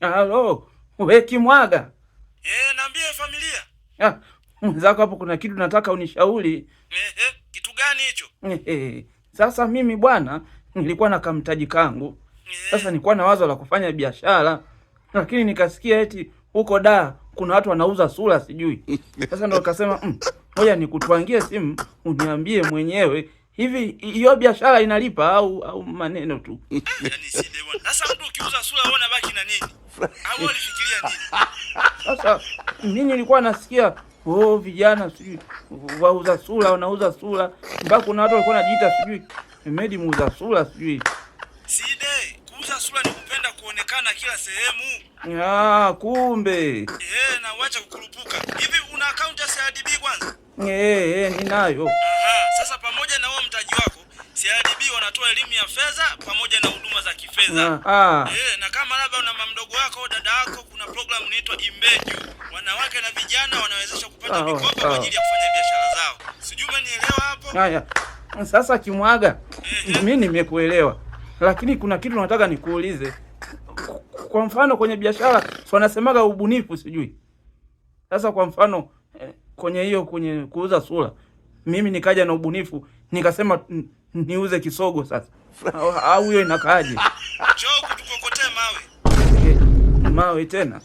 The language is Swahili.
Halo, we Kimwaga. Naambie familia. Ah, mwenzako hapo kuna kitu nataka unishauri. Kitu gani hicho? Sasa mimi bwana nilikuwa na kamtaji kangu. Sasa nilikuwa na wazo la kufanya biashara, lakini nikasikia eti huko da kuna watu wanauza sura sijui. Sasa ndo nikasema ngoja nikutwangie simu uniambie mwenyewe hivi hiyo biashara inalipa au maneno tu. Yaani Side bwana. Sasa mtu ukiuza sura wewe unabaki na nini? Au ulifikiria nini? Sasa mimi nilikuwa nasikia oh, vijana sijui wauza sura wanauza sura, mpaka kuna watu walikuwa wanajiita sijui Medi muuza sura sijui. Side, kuuza sura ni kupenda kuonekana kila sehemu. Ah, kumbe Na uache kukurupuka. Hivi una akaunti ya CRDB kwanza? Ninayo. Aha, sasa pamoja na huo mtaji wako, CRDB wanatoa elimu ya fedha pamoja na huduma za kifedha. Ah, Na kama labda una mamdogo wako au dada yako, kuna programu inaitwa Imbeju. Wanawake na vijana wanawezesha kupata mikopo kwa ajili ya kufanya biashara zao. Sijui umenielewa hapo? Haya, sasa Kimwaga, mimi nimekuelewa, lakini kuna kitu nataka nikuulize. Kwa mfano kwenye biashara si wanasemaga ubunifu sijui. Sasa kwa mfano kwenye hiyo kwenye kuuza sura, mimi nikaja na ubunifu nikasema niuze kisogo sasa, au hiyo inakaaje? Njoo kutukokotee mawe. Mawe tena.